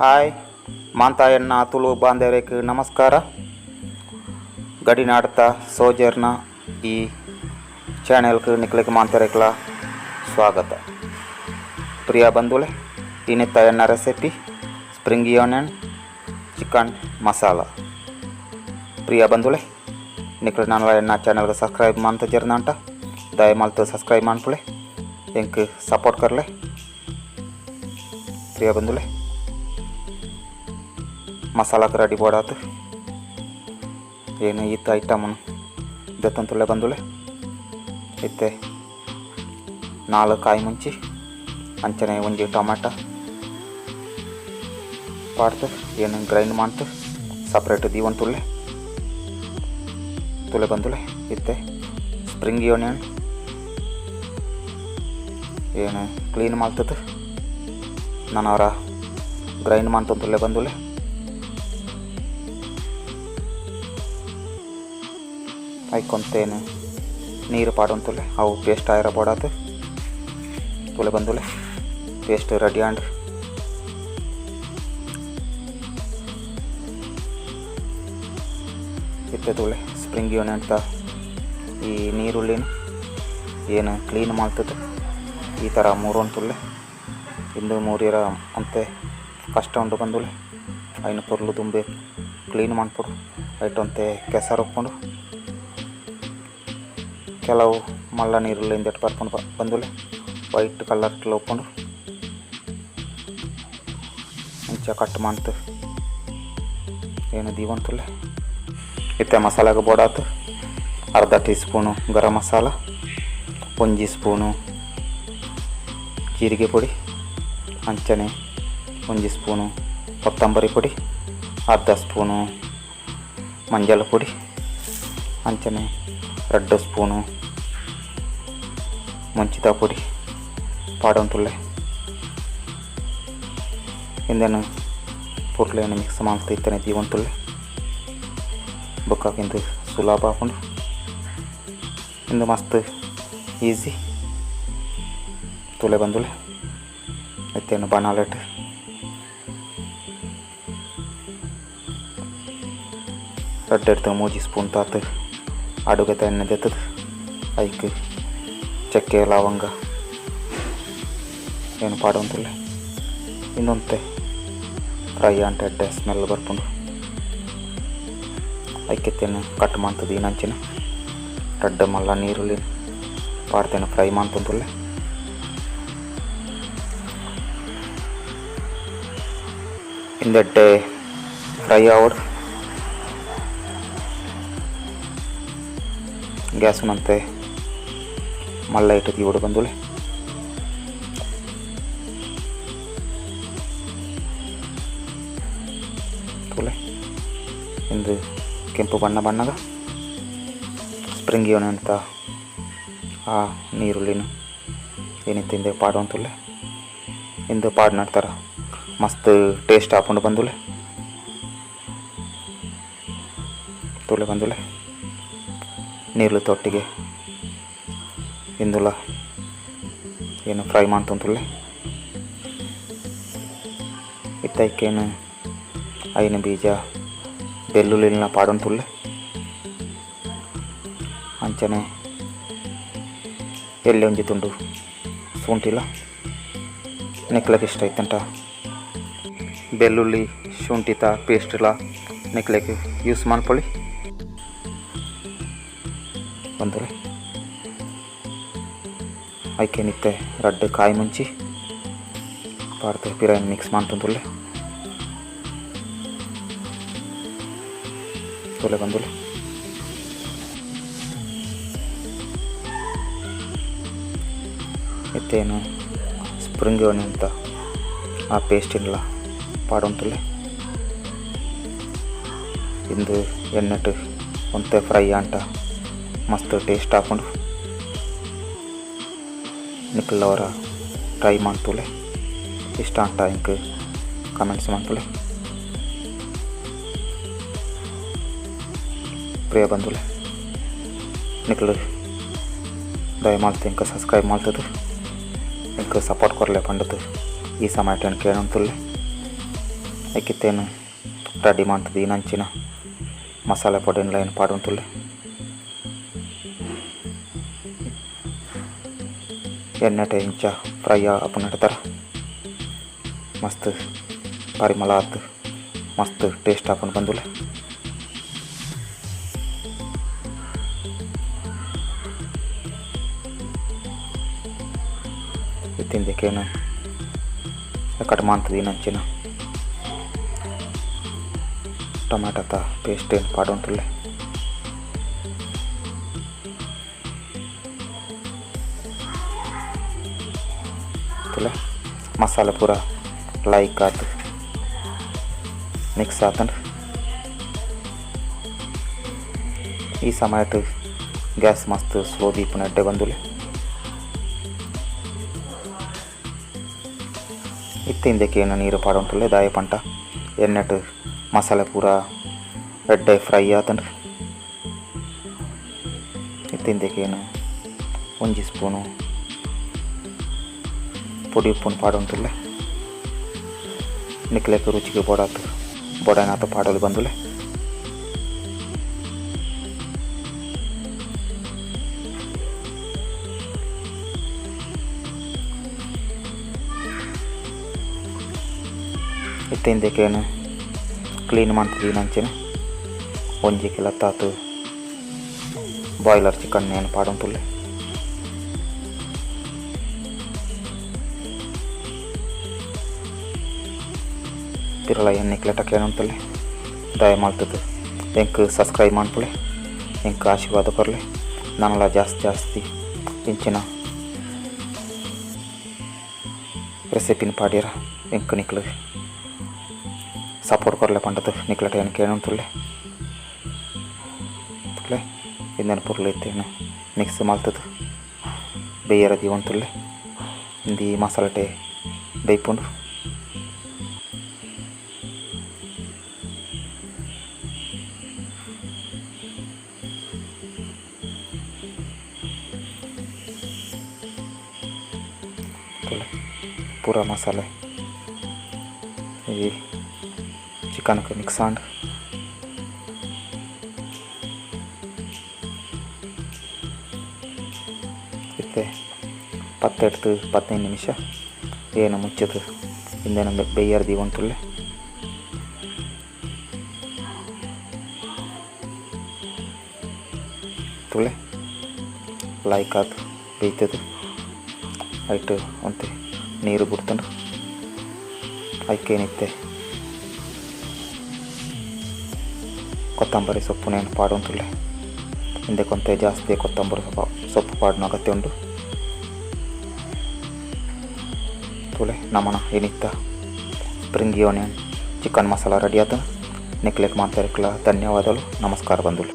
Hi ಮಾಂತಾಯಣ್ಣ Tulu ಬಾಂಧವರಿಗೆ ನಮಸ್ಕಾರ. ಗಡಿನಾಡ್ತ ಸೋಜರ್ನ ಈ ಚಾನೆಲ್ಗೆ ನಿಕ್ಲೆಗ್ ಮಾಂತರೆಕ್ಲ ಸ್ವಾಗತ. ಪ್ರಿಯ ಬಂಧುಲೆ, ಇನ್ನಿತ್ತ ಎನ್ನ recipe spring onion chicken masala. ಪ್ರಿಯ ಬಂಧುಲೆ, ನಿಕ್ಲೆ ನನ್ನ ಎನ್ನ ಚಾನೆಲ್ಗೆ ಸಬ್ಸ್ಕ್ರೈಬ್ ಮಂತ ಜರ್ನಾಂಟ ದಯಮಾಲ್ತು ಸಬ್ಸ್ಕ್ರೈಬ್ ಮನ್ಪುಲೆ, ಎಂಕ್ ಸಪೋರ್ಟ್ ಕರ್ಲೆ. ಪ್ರಿಯ ಬಂಧುಲೆ, ಮಸಾಲಾಕ್ ರೆಡಿ ಬೋಡಾತು ಏನು ಈತ ಐಟಮ್ ದೆತ್ತೊಂದುಲ್ಲೆ ಬಂಧುಲೆ. ಇತ್ತೆ 4 ಕಾಯಿ ಮುಂಚಿ ಅಂಚನೆ ಒಂಜಿ ಟೊಮೆಟೊ ಪಾಡ್ದು ಏನು ಗ್ರೈಂಡ್ ಮಾಡ್ತು ಸಪ್ರೇಟ್ ದೀವೊಂತುಲ್ಲೆ ತುಲೆ ಬಂದುಲೆ. ಇತ್ತೆ ಸ್ಪ್ರಿಂಗ್ ಆನಿಯನ್ ಏನು ಕ್ಲೀನ್ ಮಲ್ತದ್ದು ನನವರ ಗ್ರೈಂಡ್ ಮಾಡ್ತಂತುಲ್ಲೆ ಬಂದುಲೆ. ಐಕೊಂತೇನು ನೀರು ಪಾಡೊಂತುಲ್ಲೆ, ಅವು ಪೇಸ್ಟ್ ಆಯರ ಬೋಡಾತು. ತುಲೆ ಬಂದುಲೆ, ಪೇಸ್ಟ್ ರೆಡಿ ಆಂಡ್. ಇತ್ತೆ ತುಲೆ ಸ್ಪ್ರಿಂಗ್ ಆನಿಯನ್ ಈ ನೀರುಳ್ಳಿನ ಏನು ಕ್ಲೀನ್ ಮಾಡ್ತದೆ ಈ ಥರ ಮೂರೊಂತುಲ್ಲೆ. ಇಂದು ಮೂರಿರ ಅಂತೆ ಕಷ್ಟ ಉಂಡು ಬಂದುಲೆ. ಐನು ಪೊರ್ಲು ತುಂಬೆ ಕ್ಲೀನ್ ಮಾಡ್ಪೊಡು. ಐಟೊಂತೆ ಕೆಸರು ಉಪ್ಪುಂಡು, ಕೆಲವು ಮಲ್ಲ ನೀರುಳ್ಳಿ ಇಂದೆಟ್ ಬರ್ಪುಂಡು ಬಂದುಲೆ, ವೈಟ್ ಕಲರ್ ಉಪ್ಪುಂಡು. ಇಂಚ ಕಟ್ ಮಂತ್ ಏನು ದೀವೊಂತುಲ್ಲೆ. ಇತ್ತೆ ಮಸಾಲಾಗ ಬೋಡಾತು ಅರ್ಧ ಟೀ ಸ್ಪೂನು ಗರಂ ಮಸಾಲ, ಒಂಜಿ ಸ್ಪೂನು ಜೀರಿಗೆ ಪುಡಿ, ಅಂಚನೆ ಒಂಜಿ ಸ್ಪೂನು ಕೊತ್ತಂಬರಿ ಪುಡಿ, ಅರ್ಧ ಸ್ಪೂನು ಮಂಜಲ್ ಪುಡಿ, ಅಂಚನೆ 2 ಸ್ಪೂನು ಮುಂಚಿತ ಪುಡಿ ಪಾಡೊಂತುಲ್ಲೆ. ಇಂದೆನು ಪೊರ್ಲೇನು ಮಿಕ್ಸ್ ಮಲ್ತ್ ಇತ್ತನೆ ದೀವೊಂತುಲ್ಲೆ. ಬೊಕ್ಕ ಇಂದು ಸುಲಭ ಆಪುಂಡು, ಇಂದು ಮಸ್ತ್ ಈಸಿ. ತುಲೆ ಬಂದುಲೆ, ಇತ್ತೇನು ಬಾಣಲೆಟ್ ರಡ್ಡೆಡ್ದು ಮೂಜಿ ಸ್ಪೂನ್ ತಾತ್ ಅಡುಗೆತ ಎಣ್ಣೆ ದೆತ್ತದು ಐಕ್ ಚಕ್ಕೆ ಲವಂಗ ಏನು ಪಾಡೊಂತುಲ್ಲೆ. ಇಂದೊಂತೆ ಫ್ರೈ ಆಂಟ ಎಡ್ಡೆ ಸ್ಮೆಲ್ ಬರ್ಪುಂಡು. ಐಕೆತ್ತೇನು ಕಟ್ ಮಂತುದು ಈನಂಚಿನ ರಡ್ಡ್ ಮಲ್ಲ ನೀರುಳ್ಳಿ ಪಾಡ್ತೇನೆ ಫ್ರೈ ಮಂತೊಂದುಲ್ಲೆ. ಇಂದೆಡ್ಡೆ ಫ್ರೈ ಆವಡ್ ಗ್ಯಾಸ್ನಂತೆ ಮಲ್ಲ ಇಟ್ಟು ದೀವೊಡು ಬಂದುಲೆ. ತೂಲೆ ಇಂದು ಕೆಂಪು ಬಣ್ಣ ಬಣ್ಣದ ಸ್ಪ್ರಿಂಗ್ ಅಂತ ಆ ನೀರುಳ್ಳಿನ ಏನಿತ್ತು ಇಂದೆ ಪಾಡೊಂತುಲ್ಲೆ. ಇಂದು ಪಾಡ್ ನಡ್ತಾರ ಮಸ್ತ್ ಟೇಸ್ಟ್ ಆಪುಂಡು ಬಂದುಲೆ. ತೂಲೆ ಬಂದುಲೆ, ನೀರುಳ್ಳಿ ತೊಟ್ಟಿಗೆ ಇಂದುಲ ಏನು ಫ್ರೈ ಮಂತೊಂದುಲ್ಲೆ. ಇತ್ತೈಕೇನು ಐನ ಬೀಜ ಬೆಳ್ಳುಳ್ಳಿನ ಪಾಡೊಂತುಲ್ಲೆ. ಅಂಚನೆ ಎಲ್ಲಿ ಒಂಜಿ ತುಂಡು ಶುಂಠಿಲ ನೆಕ್ಲೆಗ್ ಇಷ್ಟ ಐತಂಟ ಬೆಳ್ಳುಳ್ಳಿ ಶುಂಠಿತ ಪೇಸ್ಟ್ಲ ನೆಕ್ಲೆಗ್ ಯೂಸ್ ಮನ್ಪೊಲಿ ಬಂದುಲೆ. ಐಕೇನಿತ್ತೆ ರಡ್ಡ್ ಕಾಯಿ ಮುಂಚಿ ಪಾಡ್ದ್ ಪಿರಯನ್ ಮಿಕ್ಸ್ ಮಂತೊಂದುಲ್ಲೆ. ತೂಲೆ ಬಂದುಲೆ, ಇತ್ತೇನು ಸ್ಪ್ರಿಂಗ್ ಆನಿಯನ್ ಆ ಪೇಸ್ಟಿನ್ಲ ಪಾಡೊಂತುಲ್ಲೆ. ಇಂದು ಎಣ್ಣೆಟ್ ಒಂತೆ ಫ್ರೈ ಆಂಟ ಮಸ್ತ್ ಟೇಸ್ಟ್ ಆಪುಂಡು. ನಿಕುಲವರ ಟ್ರೈ ಮಂತುಲೆ, ಇಷ್ಟ ಆಂಟ ಎಂಕ್ ಕಮೆಂಟ್ಸ್ ಮನ್ಪುಲೆ. ಪ್ರಿಯ ಬಂಧುಲೆ ನಿಕ್ಲು ದಯಮಾಲ್ತು ಇಂಕ ಸಬ್ಸ್ಕ್ರೈಬ್ ಮಾಡ್ತದೆ ಇಂಕ ಸಪೋರ್ಟ್ ಕೊರಲೆ ಪಂಡದು ಈ ಸಮಯ ಕೇಳಂತುಲ್ಲೆ ಐಕಿತ್ತೇನು ರೆಡಿ ಮಾಡ್ತದೆ ಈ ನಂಚಿನ ಮಸಾಲೆ ಪೊಡಿನ ಲೈನ್ ಪಾಡುಂತುಲ್ಲೆ ಎಣ್ಣೆಟೆ ಇಂಚ ಫ್ರೈ ಆಪುನಟ ಮಸ್ತ್ ಪರಿಮಳ ಆತು ಮಸ್ತ್ ಟೇಸ್ಟ್ ಆಪುಂಡು ಬಂದುಲೆ. ಇತ್ತಿಂದಕ್ಕೇನು ಕಟ್ ಮಾಡ್ತದೆ ನಂಚಿನ ಟೊಮೆಟೊತ ಪೇಸ್ಟ್ ಏನು ಪಾಡುಂತುಲ್ಲೆ. ತುಲೆ ಮಸಾಲೆ ಪೂರ ಲೈಕ್ ಆತು ಮಿಕ್ಸ್ ಆತಂಡು. ಈ ಸಮಯಟ್ ಗ್ಯಾಸ್ ಮಸ್ತ್ ಸ್ಲೋ ದೀಪನ ಎಡ್ಡೆ ಬಂದುಲೆ. ಇತ್ತಿಂದಕ್ಕೆ ನೀರು ಪಾಡುಂಟುಲ್ಲೆ ದಾಯ ಪಂಟ ಎಣ್ಣೆಟ್ ಮಸಾಲೆ ಪೂರ ಎಡ್ಡೆ ಫ್ರೈ ಆತಂಡು. ಇತ್ತಿಂದಕ್ಕೇನು ಒಂಜಿ ಸ್ಪೂನು ಪೊಡಿ ಉಪ್ಪುನು ಪಾಡುಂಟುಲ್ಲೆ. ನಿಕ್ಲೆಕ್ ರುಚಿಗೆ ಬೋಡಾತು ಬೋಡಾಯ್ನಾತ ಪಾಡಲು ಬಂದುಲೆ. ಇತ್ತಿಂದಕ್ಕೇನು ಕ್ಲೀನ್ ಮಾಡ್ತಿದ್ದೀವಿ ನಂಚಿನ ಒಂಜಿ ಕಿಲೋ ತಾತು ಬಾಯ್ಲರ್ ಚಿಕನ್ ಏನು ಪಾಡುಂಟುಲ್ಲೆ. ಪಿರಲ ಎಣ್ಣೆ ಕ್ಲೆಟಕ್ಕೆ ದಯ ಮಾಡ್ತದೆ ಎಂಕ್ ಸಬ್ಸ್ಕ್ರೈಬ್ ಮಾಡ್ಕೊಳ್ಳಿ, ಎಂಕ್ ಆಶೀರ್ವಾದ ಕೊರಲೆ. ನಾನೆಲ್ಲ ಜಾಸ್ತಿ ಜಾಸ್ತಿ ಇಂಚಿನ ರೆಸಿಪಿನ ಪಾಡ್ಯರ ಎಂಕ್ ನಿಕ್ಲು ಸಪೋರ್ಟ್ ಕೊರಲೆ ಪಂಡದು ನಿಕ್ಲಟ ಏನು ಕೇಳುಂತುಲ್ಲೆ. ಇಂದನ ಪೊರ್ಲು ಇತ್ತೇನು ಮಿಕ್ಸ್ ಮಲ್ತದು ಬೇಯರ ದೀವೊಂತುಲ್ಲೆ. ಇಂದು ಮಸಾಲೆಟೆ ಬೇಯ್ಪುಂಡು. ಪೂರ ಮಸಾಲೆ ಈ ಚಿಕನ್ಗೆ ಮಿಕ್ಸ್ ಆಂಡ್. ಇತ್ತೆ 10 15 ನಿಮಿಷ ಏನು ಮುಚ್ಚದು ಇಂದೇನು ಬೇಯರ್ ದೀವಂತುಲ್ಲೆ. ತುಳೆ ಲೈಕ್ ಆತು ಬೇಯ್ತದು ಐಟು ಒಂತೆ ನೀರು ಬಿಡ್ತಂಡು ಐಕೇನಿತ್ತೆ ಕೊತ್ತಂಬರಿ ಸೊಪ್ಪುನೇನು ಪಾಡುಂತುಲ್ಲೆ. ಹಿಂದೆ ಕೊಂತೆ ಜಾಸ್ತಿ ಕೊತ್ತಂಬರಿ ಸೊಪ್ಪು ಪಾಡನ ಅಗತ್ಯ ಉಂಟು. ತುಲೆ ನಮನ ಏನಿತ್ತ spring onion chicken masala ready ಆತ. ನೆಕ್ಲೆಕ್ ಮಾತಾಡಕ್ಲ ಧನ್ಯವಾದಗಳು. ನಮಸ್ಕಾರ ಬಂಧುಗಳು.